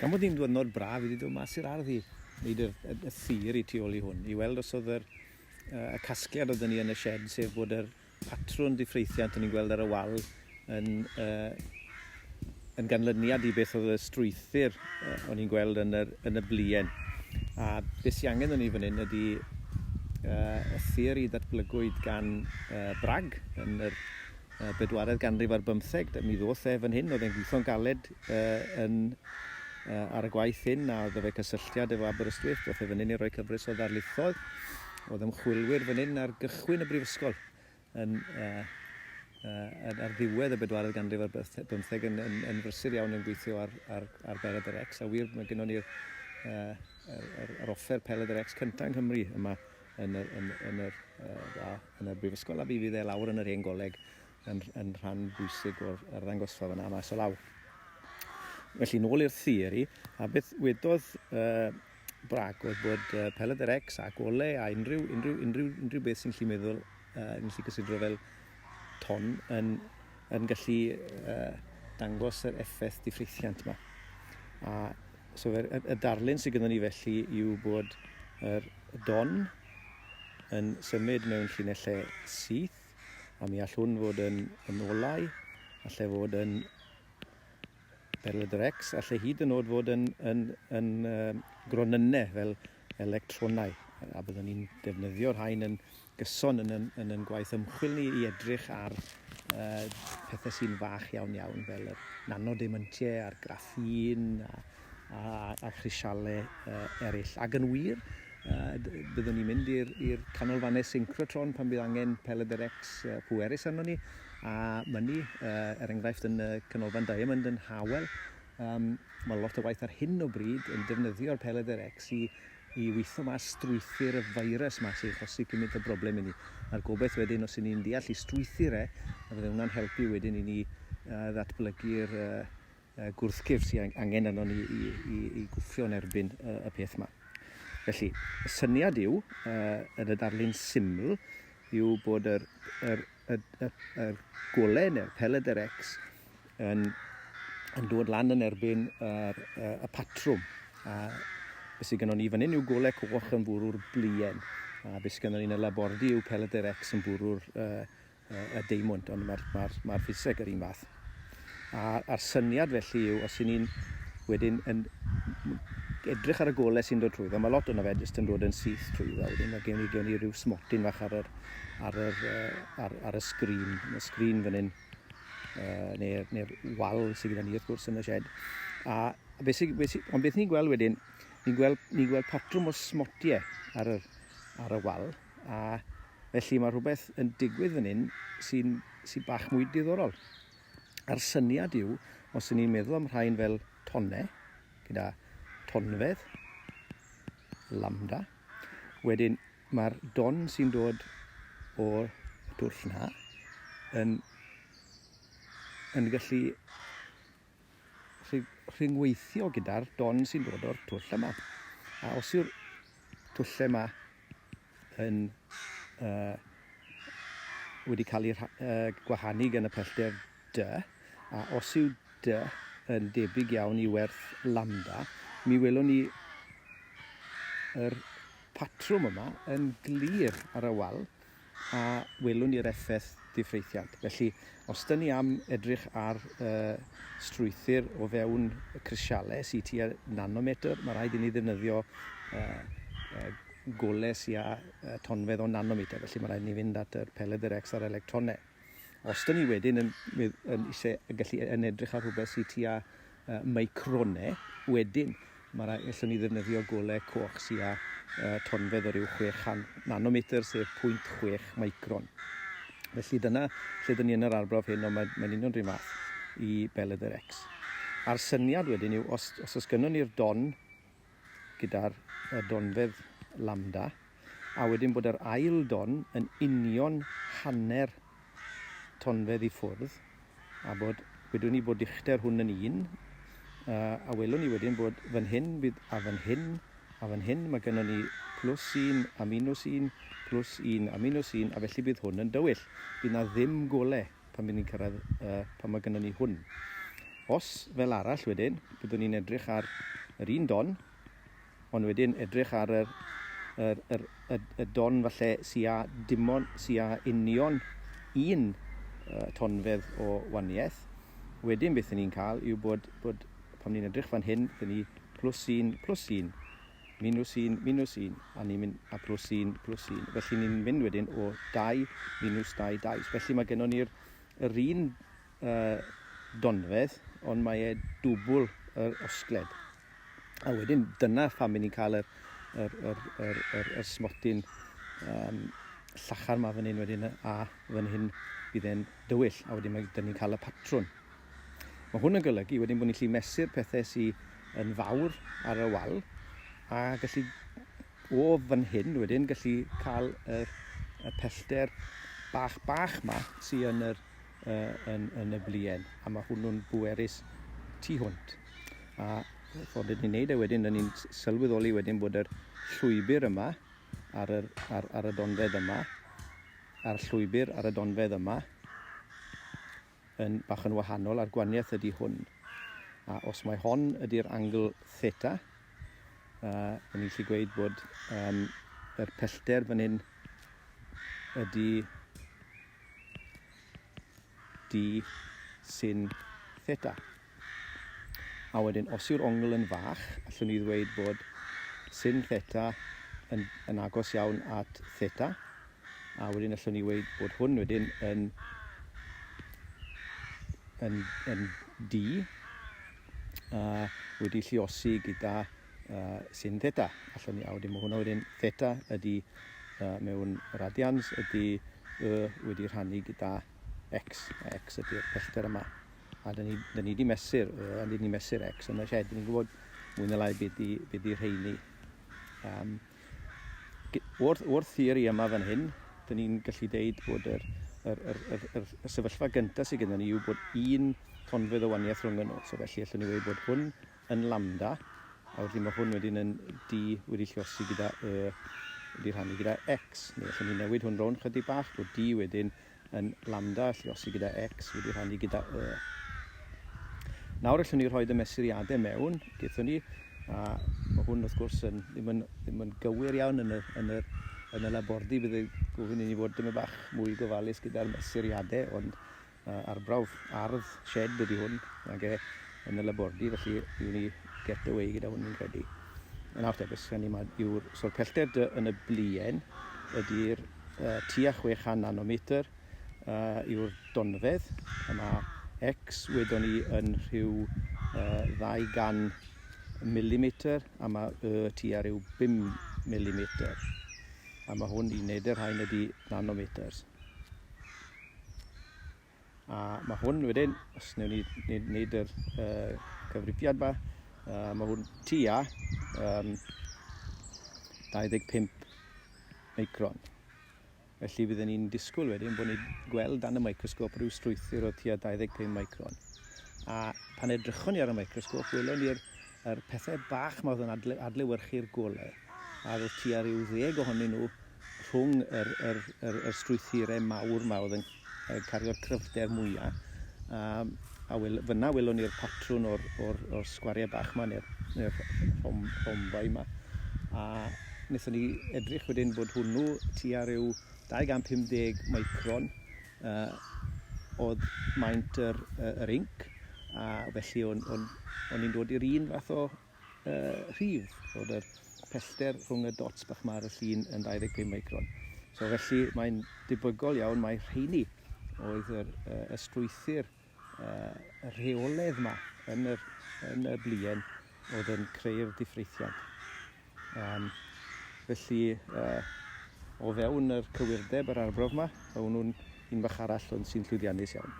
Gan bod hi'n ddiwrnod braf, fi wedi dod mas i'r ardd i wneud y, y, y theori tu ôl i hwn, i weld os oedd yr, y casgliad oedd ni yn y shed, sef bod yr patrwn diffreithiant o'n i'n gweld ar y wal yn, uh, yn ganlyniad i beth oedd y strwythur uh, o'n i'n gweld yn, yr, yn y blien. A beth sy'n angen o'n i fan hyn ydy uh, y theori ddatblygwyd gan uh, Bragg yn yr uh, bedwaredd ganrif ar bymtheg. Mi ddoth e fan hyn, oedd e'n gweithio'n galed uh, yn, uh, ar y gwaith hyn a oedd fe cysylltiad efo Aberystwyth. Doth e fan hyn i roi cyfres o ddarlithoedd. Oedd ymchwilwyr fan hyn ar gychwyn y brifysgol yn, uh, uh, ar ddiwedd y bedwaredd ganrif ar bymtheg yn, yn, yn frysur iawn yn gweithio ar, ar, ar Beledr X. A wir, mae gennon ni'r uh, yr, yr, yr offer Peledr X cyntaf yng Nghymru yma yn yr, yn, yn yr, uh, yn y brifysgol a fi fydd e lawr yn yr hen goleg yn, yn rhan bwysig o'r arddangosfa fyna maes o law. Felly, nôl i'r theori, a beth wedodd uh, Bragg oedd bod uh, Peledr X a gole a unrhyw, unrhyw, unrhyw, unrhyw beth sy'n gallu meddwl, uh, yn gallu cysidro fel ton yn, yn gallu uh, dangos yr effaith diffreithiant yma. A so y, y darlun sydd gyda ni felly yw bod yr don yn symud mewn llinellau syth, a mi all hwn fod yn, yn olau, allai fod yn Peledr X, allai hyd yn oed fod yn, yn, yn uh, gronynnau fel electronau. A byddwn ni'n defnyddio'r rhain yn gyson yn yn, yn, yn gwaith ymchwil ni i edrych ar uh, pethau sy'n fach iawn iawn fel yr nanodeimantiau a'r graffîn a, a, a chrisialau uh, eraill. Ac yn wir, uh, byddwn ni'n mynd i'r canolfannau syncrotron pan bydd angen Peledr X uh, pwerus arno ni, a mynnu, uh, er enghraifft yn y Canolfan Diamond yn Harwell, um, mae lot o waith ar hyn o bryd yn defnyddio'r Peledr X i i weithio mas strwythur y feirws 'ma sy'n achosi gymaint o broblem i ni. A'r gobaith wedyn, os 'y ni'n deall ei strwythur e, a fydde hwnna'n helpu wedyn i ni uh, ddatblygu'r uh, uh, gwrthgyrff sy'n angen arnon ni i, i, i gwffio yn erbyn uh, y peth yma. Felly, y syniad yw, uh, yn y darlun syml, yw bod yr, yr, y, y, yr golau neu'r pelydr X yn, yn dod lan yn erbyn yr, y, y patrwm. A beth sydd gennon ni fan hyn yw golau coch yn bwrw'r bluen. A beth sydd gennon ni yn y labordy yw pelydr X yn bwrw'r uh, y deimwnt, ond mae'r ma ma ffiseg yr un fath. A, a'r syniad felly yw, os y'n ni'n wedyn yn edrych ar y golau sy'n dod trwyddo, mae lot o'na fe jyst yn dod yn syth trwyddo, wedyn mae gen i, gen i rhyw smotyn fach ar yr, ar yr, ar, ar y sgrin, y sgrin fan hyn, uh, neu'r neu wal sydd gyda ni wrth gwrs yn y shed. A beth sy, beth sy, ond beth ni'n gweld wedyn, ni'n gweld, ni gweld patrwm o smotiau ar yr, ar y wal, a felly mae rhywbeth yn digwydd fan hyn sy'n sy bach mwy diddorol. A'r syniad yw, os ydyn ni'n meddwl am rhain fel tonnau, gyda tonfedd, lambda, wedyn Mae'r don sy'n dod o'r twll 'na yn yn gallu rhyngweithio gyda'r don sy'n dod o'r twll yma. A os yw'r twllau yma yn uh, wedi cael eu uh, gwahanu gan y pellter d, a os yw d yn debyg iawn i werth lambda, mi welwn ni yr patrwm yma yn glir ar y wal a welwn ni'r effaith difreithiant. Felly, os dyn ni am edrych ar uh, strwythur o fewn y crisialau sydd tua nanometr, mae rhaid i ni ddefnyddio uh, uh, golau sydd â uh, tonfedd o nanometr, felly mae rhaid i ni fynd at yr pelydr X a'r electronau. Os dyn ni wedyn yn, yn, eisiau, yn gallu yn edrych ar rhywbeth sydd tua uh, micronau, wedyn mae rhaid, allwn ni ddefnyddio golau coch sydd â uh, tonfedd o ryw 600 nanometr, sef 0.6 micron. Felly dyna lle dyn ni yn yr arbrawf hyn, ond mae'n mae union rhywun fath i Beleder X. A'r syniad wedyn yw, os, os oes gynnon ni'r don gyda'r donfedd lambda, a wedyn bod yr ail don yn union hanner tonfedd i ffwrdd, a bod, wedwn ni bod uchder hwn yn un, uh, a welwn ni wedyn bod fan hyn bydd, a fan hyn, a fan hyn, mae gennym ni plus 1 a minus 1, plus 1 a minus 1, a felly bydd hwn yn dywyll. Bydd na ddim gole pan bydd ni'n cyrraedd, uh, pan mae gennym ni hwn. Os, fel arall wedyn, byddwn ni'n edrych ar yr un don, ond wedyn edrych ar yr, yr, yr, y, y don falle sy â dim ond, sy â union un uh, tonfedd o waniaeth, wedyn beth ni'n cael yw bod, bod pan ni'n edrych fan hyn, dyn ni plus 1, plus 1, minus 1, minus 1, a ni'n mynd a plus 1, plus 1. Felly ni'n mynd wedyn o 2 minus 2, 2. Felly mae gennon ni'r yr un uh, donfedd, ond mae e dwbl yr osgled. A wedyn, dyna pham ni'n cael yr, yr, yr, yr, yr, yr smotyn um, llachar ma fan hyn wedyn, a fan hyn bydd e'n dywyll, a wedyn mae, dyn ni'n cael y patrwn. Mae hwn yn golygu wedyn bod ni'n gallu mesur pethau sydd yn fawr ar y wal, a gallu o fan hyn wedyn gallu cael yr, y pellter bach bach ma sy yn yr, uh, yn, yn y blien a mae hwnnw'n bwerus tu hwnt. A ffordd ydyn ni'n neud e wedyn, dyn ni'n sylweddoli wedyn bod yr llwybr yma ar, yr, ar, ar y donfedd yma, a'r llwybr ar y donfedd yma, yn bach yn wahanol a'r gwaniaeth ydy hwn. A os mae hon ydy'r angl theta, uh, ni'n gallu gweud bod um, yr pellter fan hyn ydy d sin theta. A wedyn, os yw'r ongl yn fach, allwn ni ddweud bod sin theta yn, yn agos iawn at theta. A wedyn allwn ni weud bod hwn wedyn yn, yn, yn d a wedi lliosi gyda uh, sin theta. Allwn ni, a wedyn mae hwnna wedyn theta ydy uh, mewn radians ydy y wedi rhannu gyda x, a x ydy'r pellter yma. A dyn ni, dyn ni wedi mesur, y, a dyn ni mesur x yn y shed, dyn ni'n gwybod mwy na lai beth di, be di rheini. Um, o'r, o'r theori yma fan hyn, dyn ni'n gallu deud bod yr, yr, yr, yr, yr, y sefyllfa gyntaf sydd gyda ni yw bod un tonfedd o waniaeth rhwng nhw. So felly allwn ni weud bod hwn yn lambda, a wedyn mae hwn wedyn yn d wedi lliosi gyda y wedi rhannu gyda x. Neu allwn ni newid hwn rownd chydig bach, bod d wedyn yn lambda lluosi gyda x wedi rhannu gyda y. Nawr allwn ni rhoi y mesuriadau mewn, gaethon ni, a mae hwn wrth gwrs yn, ddim, yn, ddim yn gywir iawn yn y, yn y, yn y labordy, bydd gofyn i ni fod dim bach mwy gofalus gyda'r mesuriadau, ond uh, arbrawf ardd shed ydy hwn, nag e yn y labordy, felly yw ni get away gyda hwn fi'n credu. Yn awr te, beth sgen i ma yw'r, so'r pellter dy yn y blien ydy'r uh, tua 600 nanometr uh, yw'r donfedd. A mae X wedon ni yn rhyw uh, 200 mm a mae Y tua rhyw 5 mm. A mae hwn i wneud y rhain ydy nanometers. A mae hwn wedyn, os wnewn ni wneud yr uh, cyfrifiad ma, uh, mae hwn tua um, 25 micron. Felly fydden ni'n disgwyl wedyn bod ni'n gweld dan y microsgop rhyw strwythur o tua 25 micron. A pan edrychon ni ar y microsgop, welon ni'r yr pethau bach ma oedd yn adle, adlewyrchu'r golau, a roedd tua rhyw ddeg ohonyn nhw rhwng yr, yr, yr, yr strwythurau mawr ma oedd yn cario'r cryfder mwya. A, a wel, fyna welon ni'r patrwn o'r, or, or sgwariau bach ma, neu'r neu rhom, rhombau ma. A wnaethon ni edrych wedyn bod hwnnw tua rhyw 250 micron uh, oedd maint yr, yr inc, a felly o'n, on, on i'n dod i'r un fath o uh, rhif, bod yr pellter rhwng y dots bach ma ar y llun yn 25 micron. So felly mae'n debygol iawn mai rheini oedd yr, uh, y strwythur uh, y rheoledd ma yn yr, yn y blien oedd yn creu'r diffreithiad. Um, felly, uh, o fewn yr cywirdeb yr arbrawf yma, mae hwnnw'n un fach arall ond sy'n llwyddiannus iawn.